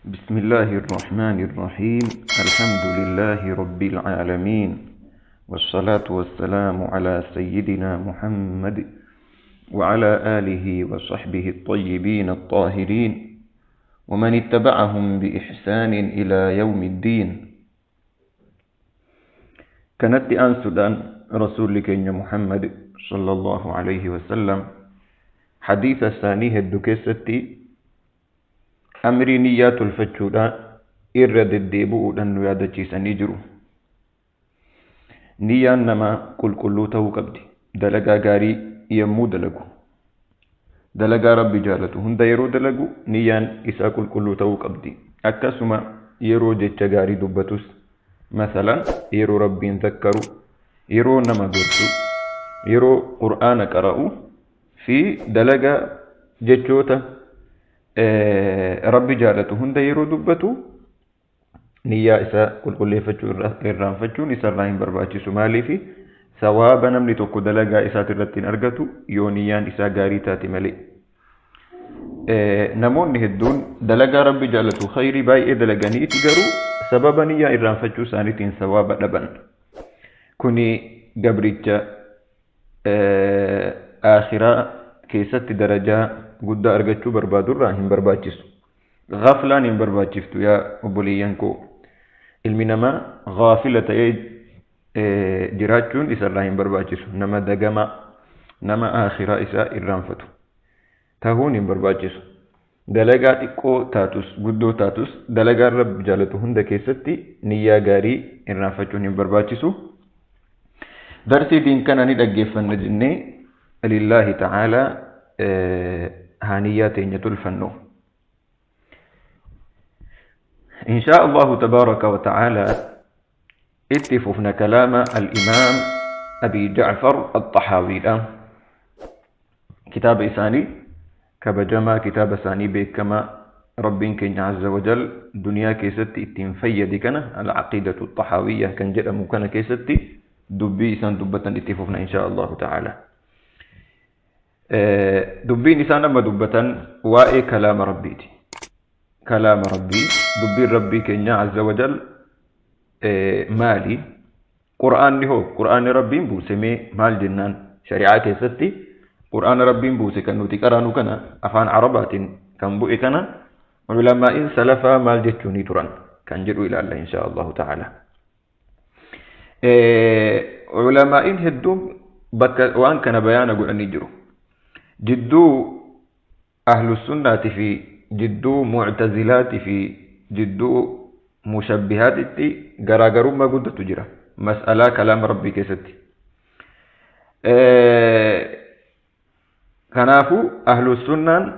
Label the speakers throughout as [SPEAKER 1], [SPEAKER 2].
[SPEAKER 1] بسم الله الرحمن الرحيم. الحمد لله رب العالمين، والصلاة والسلام على سيدنا محمد وعلى آله وصحبه الطيبين الطاهرين ومن اتبعهم بإحسان إلى يوم الدين. كانت أنسدان رسول كين محمد صلى الله عليه وسلم حديث ثاني هدو keessatti amrii niyyaa tolfachuudhaan irra deddeebi'uudhaan nu yaadachiisanii jiru. Niyyaan namaa qulqulluu ta'uu qabdi. Dalagaa gaarii yommuu dalagu, dalagaa Rabbi jaalatu hunda yeroo dalagu, niyyaan isaa qulqulluu ta'uu qabdi. Akkasuma yeroo jecha gaarii dubbatus, masalan yeroo Rabbiin zakkaru, yeroo nama gorsu, yeroo Qur'aana qara'u fi dalagaa jechoota Rabbi jaalatu hunda yeroo dubbatu, niyyaa isaa qulqulleeffachuu irraanfachuun isarraa hin barbaachisu. Maaliifi? Sawaaba namni tokko dalagaa isaati irratti hin argatu yoo niyyaan isaa gaarii taate malee. Namoonni hedduun dalagaa Rabbi jaalatu khayrii baay'ee dalaganiiti, garuu sababa niyyaa irraanfachuu isaaniitiin sawaaba dhaban. Kuni gabricha aakhiraa keessatti darajaa guddaa argachuu barbaadurraa hin barbaachisu. Ghaflaan hin barbaachiftu, yaa obboleeyyan koo. Ilmi namaa ghaafila ta'ee jiraachuun isarraa hin barbaachisu. Nama dagamaa, nama aakhiraa isaa irraanfatu tahuun hin barbaachisu. Dalagaa xiqqoo taatus guddoo taatus, dalagaa Rabbi jaalatu hunda keessatti niyyaa gaarii irraanfachuun hin barbaachisu. Darsii diin kana ni dhaggeeffanna jennee, lillaahi ta'aalaa haa niyyaa teenya tolfannu. إن شاء الله تبارك وتعالى itti fufna كلام الإمام أبي جعفر الطحاوي، كتاب isaanii kabajamaa، kitaaba isaanii beekamaa Rabbiin keenya عز وجل duniyaa keessatti ittiin fayyade kana، العقيدة الطحاوية kan jedhamu kana keessatti dubbii isaan dubbatan itti fufna إن شاء الله تعالى. Dubbiin isaan amma dubbatan waa'ee kalaama Rabbiiti. Kalaama Rabbii, dubbiin Rabbii keenya عز وجل maali? Qur'aanni hoo, Qur'aanni Rabbiin buuse mee maal jennaan? Shari'aa keessatti Qur'aana Rabbiin buuse kan nuti qaraanu kana, afaan Arabaatiin kan bu'e kana, ulamaa'in salafaa maal jechuunii turan kan jedhu ilaalla إن شاء الله تعالى. Ulamaa'in hedduun bakka waan kana bayaana godhanii jiru. Jidduu ahlus sunnaatii fi jidduu mu'tazilaatii fi jidduu mushabbihaatitti garaagarummaa guddatu jira mas'alaa kalaama Rabbii keessatti. Kanaafuu ahlus sunnaan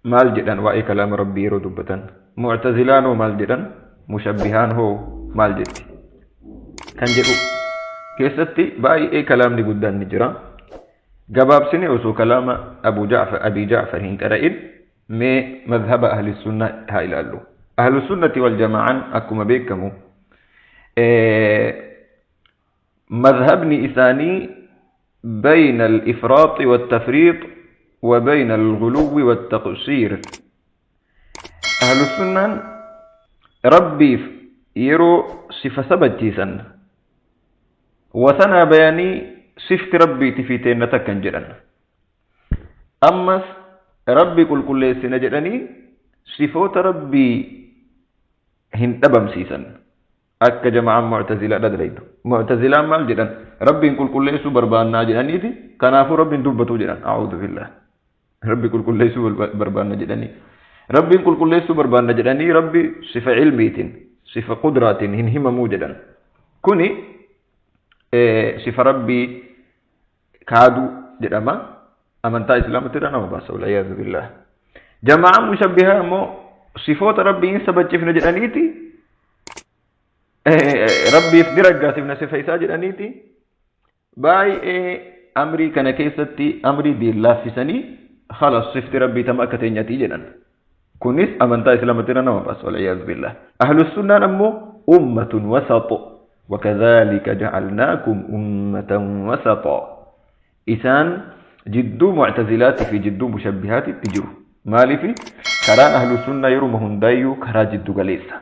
[SPEAKER 1] maal jedhan waa'ee kalaama Rabbii yeroo dubbatan? Mu'tazilaan hoo maal jedhan? Mushabbihaan hoo maal jetti? Kan jedhu keessatti baay'ee kalaamni guddaan ni jira. Gabaabsine osoo kalaama Abu Ja'far, Abi Ja'far hin qara'in, mee madhaba ahli sunnaa haa ilaallu. Ahlu sunnati wal jamaa'an akkuma beekamu madhabni isaanii بين الإفراط والتفريط وبين الغلو والتقصير. أهل السنة ربي yeroo sifa sabachiisan wasanaa bayaanii sifti Rabbiiti fi teenna takkan jedhan. Ammas Rabbi qulqulleessina jedhanii sifoota Rabbii hin dhabamsiisan akka jama'aan Mu'tazilaadha dalaytu. Mu'tazilaan maal jedhan? Rabbiin qulqulleessuu barbaannaa jedhaniiti, kanaafuu Rabbiin dubbatuu jedhan. أعوذ بالله. Rabbi qulqulleessuu barbaanna jedhanii, Rabbiin qulqulleessuu barbaanna jedhanii, Rabbi sifa ilmiitiin, sifa qudraatiin hin himamuu jedhan. Kuni sifa Rabbii kaaduu jedhama. Amantaa Islaamatti irraa nama baasa, والعياذ بالله. Jama'aan mushabbihaa immoo sifoota Rabbii hin sabachifne jedhaniiti, Rabbiif ni raggaasifna sifa isaa jedhaniiti, baay'ee amrii kana keessatti amrii diin laaffisanii, خلاص sifti Rabbii tama akka teenyatii jedhan. Kunis amantaa Islaamatti irraa nama baasa, والعياذ بالله. Ahlus sunnaan ammoo أمة وسط، وكذلك جعلناكم أمة وسطا. Isaan jidduu mu'tazilaatii fi jidduu mushabbihaatitti jiru. Maaliif karaan ahlu sunnaa yeruma hundaayyuu karaa jiddu galeessa.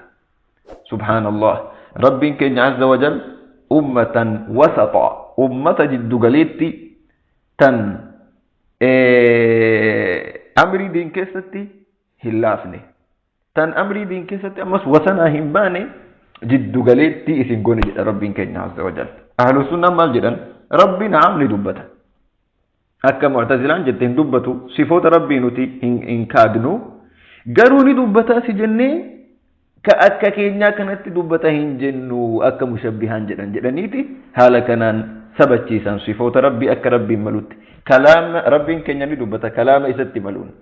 [SPEAKER 1] Subhaanallah, Rabbiin keenya azza wajal ummatan wasaxa, ummata jiddu galeetti tan amrii diin keessatti hin laafne, tan amrii diin keessatti ammas wasanaa hin baane, jiddu galeetti isin gone jedha Rabbiin keenya azza wajal. Ahlu sunnaan maal jedhan? Rabbi na'am ni dubbata. Akka Mu'tazilaan jette hin dubbatu, sifoota Rabbii nuti hin kaadnu, garuu ni dubbata si jennee ka akka keenyaa kanatti dubbata hin jennu akka mushabbihaan jedhan jedhaniiti haala kanaan sabachiisan sifoota Rabbii akka Rabbiin malutti. Kalaama Rabbiin keenya ni dubbata kalaama isatti maluun,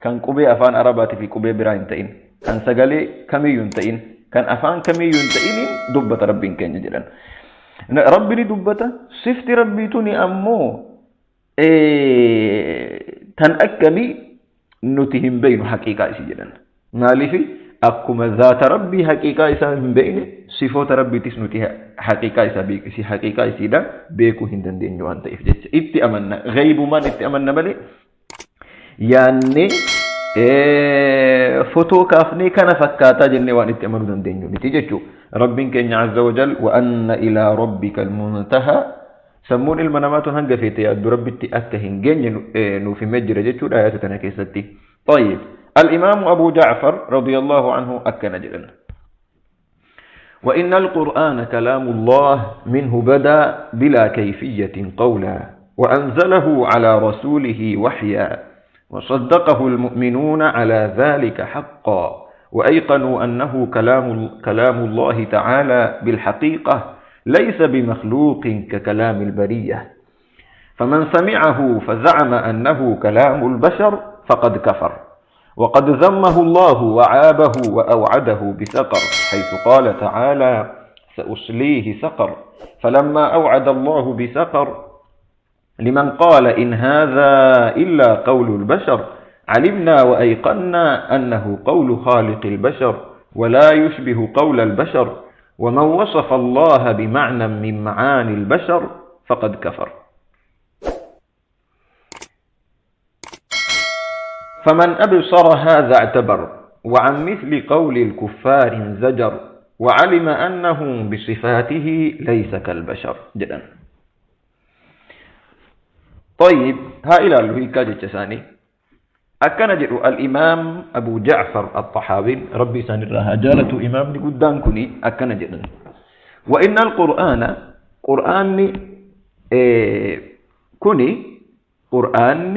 [SPEAKER 1] kan qubee afaan Arabaatii fi qubee biraa hin ta'in, kan sagalee kamiyyuu hin ta'in, kan afaan kamiyyuu hin ta'iniin dubbata Rabbiin keenya jedhan. Rabbi ni dubbata, sifti Rabbii tuni ammoo tan akkamii nuti hin beeynu haqiiqaa isii jedhan. Maaliif akkuma zaata Rabbii haqiiqaa isaa hin beekne, sifoota Rabbiitis nuti haqiiqaa isaa beekisi haqiiqaa isiidha beekuu hin dandeenyu waan ta'eef jecha itti amanna, ghaybumaan itti amanna malee yaannee fotoo kaafnee kana fakkaataa jennee waan itti amanuu dandeenyu miti jechuudha. Rabbiin keenya azza wajal wa anna ilaa rabbika almuntaha, sammuun ilma namaa tun hanga feete yaaddu Rabbitti akka hin geenye nuuf himee jira jechuudha ayata tana keessatti. طيب، الإمام أبو جعفر رضي الله عنه أكن جدا: وإن القرآن كلام الله منه بدا بلا كيفية قولا، وأنزله على رسوله وحيا، وصدقه المؤمنون على ذلك حقا، وأيقنوا أنه كلام الله تعالى بالحقيقة، ليس بمخلوق ككلام البرية، فمن سمعه فزعم أنه كلام البشر فقد كفر، وقد ذمه الله وعابه وأوعده بسقر، حيث قال تعالى: سأصليه سقر. فلما أوعد الله بسقر لمن قال إن هذا إلا قول البشر، علمنا وأيقنا أنه قول خالق البشر ولا يشبه قول البشر، ومن وصف الله بمعنى من معاني البشر فقد كفر. فمن أبصر هذا اعتبر، وعن مثل قول الكفار انزجر، وعلم أنه بصفاته ليس كالبشر جدا. طيب، ها إلى اللي كاجة أكن جدو الإمام أبو جعفر الطحاوي ربي سان الرها جالة إمام قدام كني أكن جدا: وإن القرآن قرآن كني قرآن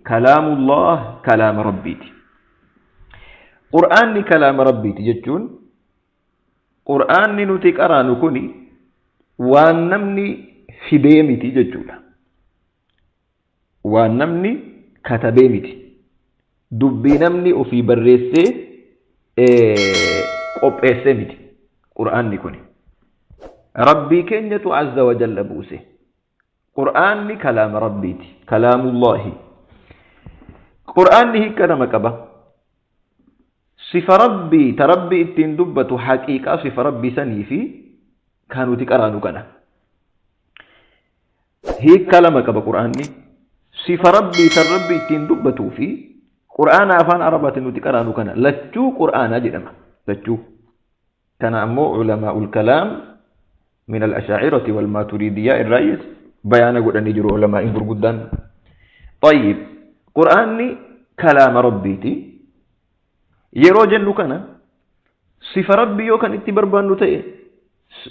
[SPEAKER 1] كلام الله كلام ربيتي. قرآن كلام ربيتي جتون قرآن نتي قرانو كني وان نمني فديمتي جتولا وان نمني كتبيمتي dubbii namni ofii barreessee qopheessee miti. Qur'aanni kuni Rabbii keenyatu azza wa jalla buuse. Qur'aanni kalaama Rabbiiti, kalaamullahi. Qur'aanni hiika nama qaba. Sifa Rabbii ta Rabbii ittiin dubbatu, haqiiqaa sifa Rabbii sanii fi kan nuti qaraanu kana hiika lama qaba. Qur'aanni sifa Rabbii tan Rabbii ittiin dubbatuu fi Qur'aana afaan Arabaatiin nuti qaraanu kana lachuu Qur'aana jedhama. Lachuu kana ammoo ulamaa'ul kalaam min al-ashaa'irati wal maaturidiyyaa irraayis bayaana godhanii jiru ulamaa'in gurguddaan. طيب، Qur'aanni kalaama Rabbiiti. Yeroo jennu kana sifa Rabbii yoo kan itti barbaannu ta'e,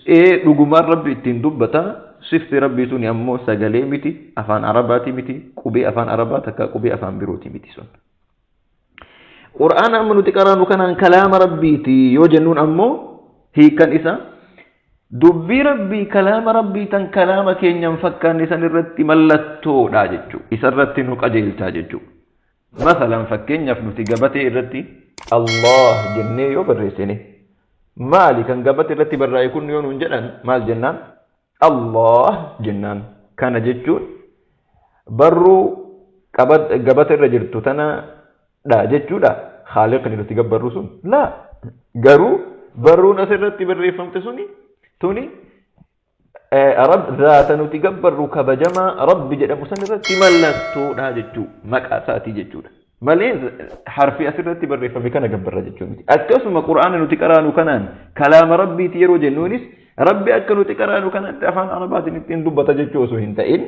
[SPEAKER 1] ee dhugumaan Rabbi ittiin dubbata. Sifti Rabbii suni ammoo sagalee miti, afaan Arabaati miti, qubee afaan Arabaa takka qubee afaan birooti miti sun. Qur'aana amma nuti qaraanu kanaan kalaama Rabbiiti yoo jennuun ammoo hiikan isa dubbii Rabbii, kalaama Rabbii tan kalaama keenyan fakkaanne san irratti mallattoodha jechuudha. Isa irratti nu qajeelchaa jechuudha. Masalan fakkeenyaaf nuti gabatee irratti Allah jennee yoo barreessine, maali kan gabatee irratti barraa'e kun yoo nuun jedhan maal jennaan? Allah jennaan. Kana jechuun barruu gabatee irra jirtu tana dha jechuudha. Haaliqni nuti gabbarru sun laa, garuu barruun asirratti barreeffamte suni tuni rab zaata nuti gabbarru kabajamaa Rabbi jedhamu san irratti mallattoodha jechuu, maqaa isaatii jechuudha. Malee harfi asirratti barreeffame kana gabbarra jechuu miti. Akkasuma Qur'aana nuti qaraanu kanaan kalaama Rabbiiti yeroo jennuunis Rabbi akka nuti qaraanu kanatti afaan Arabaatiin ittiin dubbata jechuu osoo hin ta'in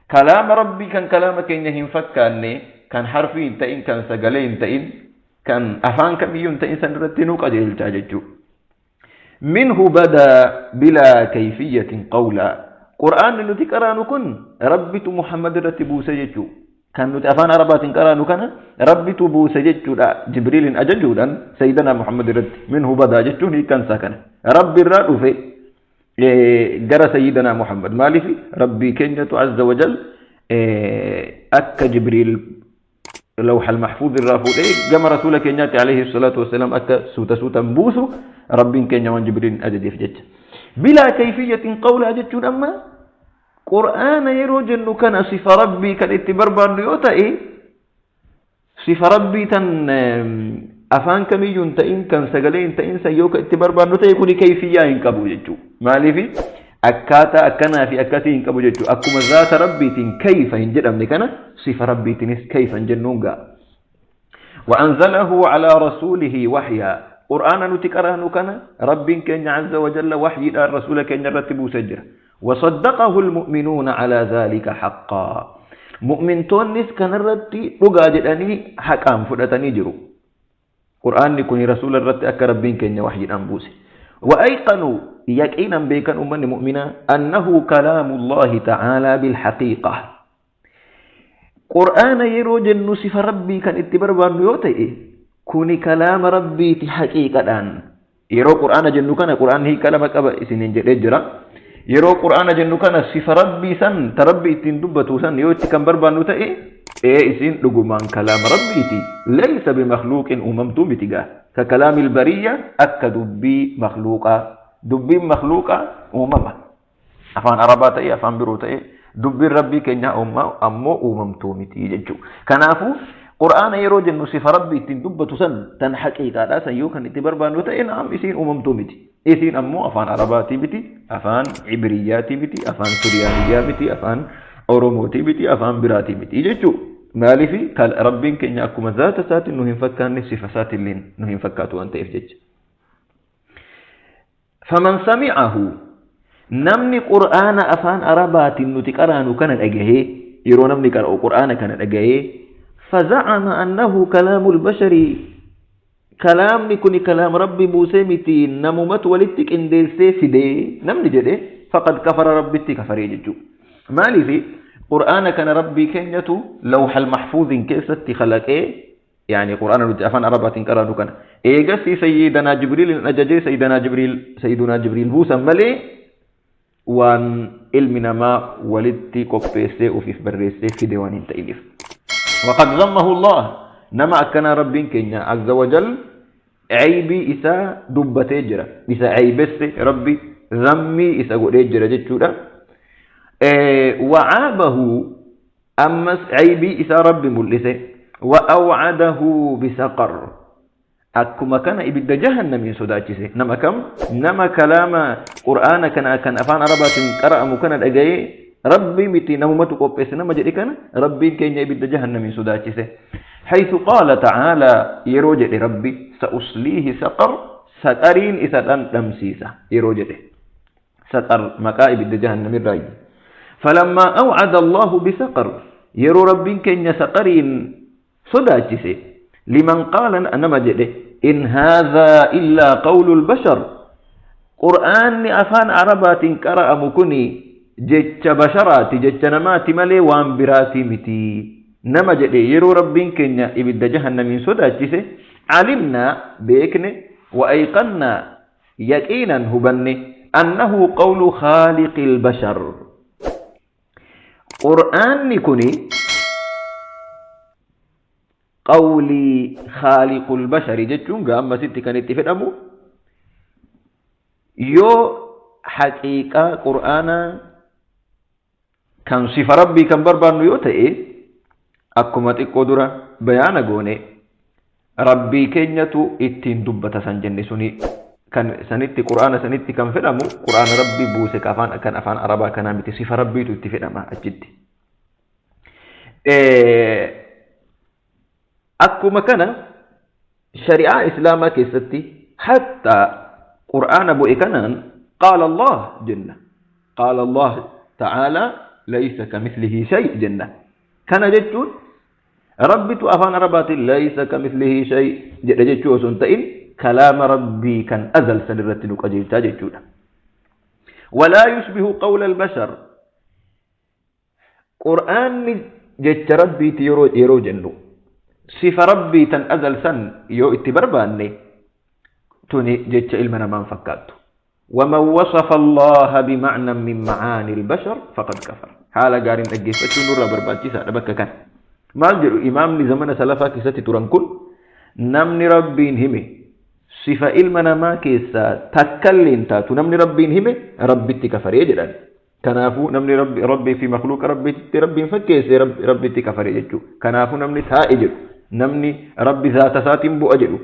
[SPEAKER 1] kalaama Rabbii kan kalaama keenya hin fakkaanne, kan harfii hin ta'in, kan sagalee hin ta'in, kan afaan kamiyyuu hin ta'in san irratti nu qajeelchaa jechuudha. Minhu badaa bilaa kayfiyyatin qawlaa. Qur'aanni nuti qaraanu kun Rabbitu Muhammad irratti buuse jechuudha. Kan nuti afaan Arabaatiin qaraanu kana Rabbitu buuse jechuudha. Jibriilin ajajuudhaan Sayyidana Muhammad irratti minhu badaa jechuun hiikkaan isaa kana. Rabbi irraa dhufe gara Sayyidana Muhammad. Maaliif Rabbii keenyatu azza wajal akka Jibriil lawha al-mahfuuz irraa fuudhee gama rasuula keenyaatti alayhi salaatu wassalaam akka suuta suutan buusu Rabbiin keenya waan Jibriilin ajajeef jecha. Bilaa kayfiyyatin qawlaa jechuun amma Qur'aana yeroo jennu kana sifa Rabbii kan itti barbaannu yoo ta'e sifa Rabbii tan afaan kamiyyuu hin ta'in kan sagalee hin ta'in san yoo itti barbaannu ta'e kuni kayfiyyaa hin qabu jechuudha. Maaliif akkaataa akkanaa fi akkasii hin qabu jechuudha. Akkuma zaata Rabbiitiin kayfa hin jedhamne kana sifa Rabbiitiinis kayfa hin jennuun ga'a. وأنزله على رسوله وحيا. قرآن نتي قرأنو كان رب كان عز وجل وحي الرسول كان يرتب سجر وصدقه المؤمنون على ذلك حقا. مؤمن تونس كان رتي رقا جدني حقا فرتني جرو. قرآن يكون رسول الرت أك رب كان وحي الأنبوس. وأيقنوا يقينا بكن أمن مؤمنا أنه كلام الله تعالى بالحقيقة. قرآن يرو جن صفة ربي كان اتبربان يوتي كوني كلام ربي تحقيقة الآن. يرو قرآن جن كان قرآن هي كلام كبا سنين جرا. يرو قرآن جن كان صفة ربي سن تربي تندبتو سن يوتي كان بربان يوتي إيه سين لجمان كلام ربي تي ليس بمخلوق أممتو بتجاه ككلام البرية أكدبي مخلوقة دبي مخلوقة أممة أفان عربات إيه أفان بروت إيه دبي ربي كنيا أمة أمو أممتو متي ججو كنافو قرآن يرو جن صفة ربي تندبتو سن تن حقيقة لا سن يوكن اتبربان وتا نعم إسين أممتو متي إسين أمو أفان عرباتي بتي أفان عبرياتي بتي أفان سريانية بتي أفان أوروموتي بتي أفان براتي بتي ججو مالفي قال ربي كنيا أكما ذات سات نهم فكان صفة سات اللين نهم فكاتو أنت إفجج. فمن سمعه نمني قرآن أفان أربات نتقران كان الأجهي يرو نمني قرآن كان الأجهي فزعم أنه كلام البشر كلام نكون كلام ربي موسى متي نمومت ولتك إنديل سيفدي نمني جده فقد كفر ربي كفر يججو. مالي في قرآن كان ربي كنيته لوح المحفوظ كيست خلق إيه يعني قرآن أفان أربعة قرآن كان إيه سيدنا جبريل أججي سيدنا جبريل بوسى ملي وان علمنا ما ولدتي قبيسي وفي بريسي في ديوان تأليف. وقد ذمه الله نما أكنا ربي كنيا عز وجل عيبي إسا دبتي جرا إسا عيبسي ربي ذمي إسا قد جرا جتشورا وعابه أمس عيبي إسا ربي ملسي وأوعده بسقر أكما كان إبد جهنم يسوداتشي نما كم نما كلام قرآن كان كان أفان عربات قرأ مكان الأجاي ربي متي نمومة قبس نما جري كان ربي كين إبد جهنم يسوداتشي حيث قال تعالى يروج ربي سأصليه سقر سقرين إذا تمسيسة يروج سقر مكا إبد جهنم الرأي. فلما أوعد الله بسقر يرو ربي كين سقرين سوداتشي لمن قال أنا ما جده إن هذا إلا قول البشر قرآن أفان عربات قرأ مكني جتش بشرات جتش نمات ملي وان براتي متي نما جده يرو ربين كنيا إبد جهنم من سوداتشي علمنا بيكن وأيقنا يقينا هبني أنه قول خالق البشر قرآن كني قولي خالق البشر جتشون قام ستي كانت تفهموا يو حقيقة قرآن كان صفة ربي كان بربان يوتي أكما تقدر بيان قوني ربي كنيتو اتين دبة سنجن سني كان سنتي قرآن سنتي كان فهموا قرآن ربي بوسك أفان كان أفان عربا كان متي صفة ربي تتفهمها أجد. Akkuma kana shari'aa Islaamaa keessatti hattaa Qur'aana bu'e kanaan qaala Allah jenna. Qaala Allah ta'aalaa laysa kamithlihi shay jenna. Kana jechuun Rabbitu afaan Arabaatiin laysa kamithlihi shay jedha jechuu osoo hin ta'in kalaama Rabbii kan azal san irratti nu qajeelchaa jechuudha. Walaa yushbihu qawla al-bashar. Qur'aanni jecha Rabbiiti yeroo yeroo jennu sifa Rabbii tan azal san yoo itti barbaanne tuni jecha ilma namaan fakkaattu. ومن وصف الله بمعنى من معاني البشر فقد كفر. Haala gaariin dhaggeeffachuun nurraa barbaachisaadha bakka kana. Maal jedhu imaamni zamana salafaa keessatti turan kun? Namni Rabbiin hime sifa ilma namaa keessaa takkallee hin taatu namni Rabbiin hime Rabbitti kafaree jedhan. Kanaafuu namni Rabbi Rabbii fi makhluuqa Rabbitti Rabbiin fakkeesse Rabbitti kafare jechuudha. Kanaafuu namni taa'e jedhu, namni Rabbi zaata isaatiin bu'a jedhu,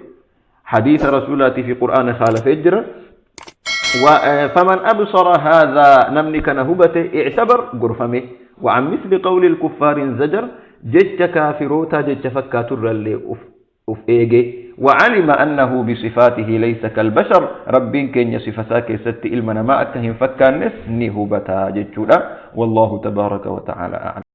[SPEAKER 1] hadiisa Rasuulaatii fi Qur'aana khaalafee jira. فمن أبصر هذا namni kana hubate اعتبر gorfame وعن مثل قول الكفار انزجر jecha kaafiroota jecha fakkaaturrallee uf eege. وعلم أنه بصفاته ليس كالبشر Rabbiin keenya sifa isaa keessatti ilma namaa akka hin fakkaannes ni hubata jechuudha. والله تبارك وتعالى أعلم.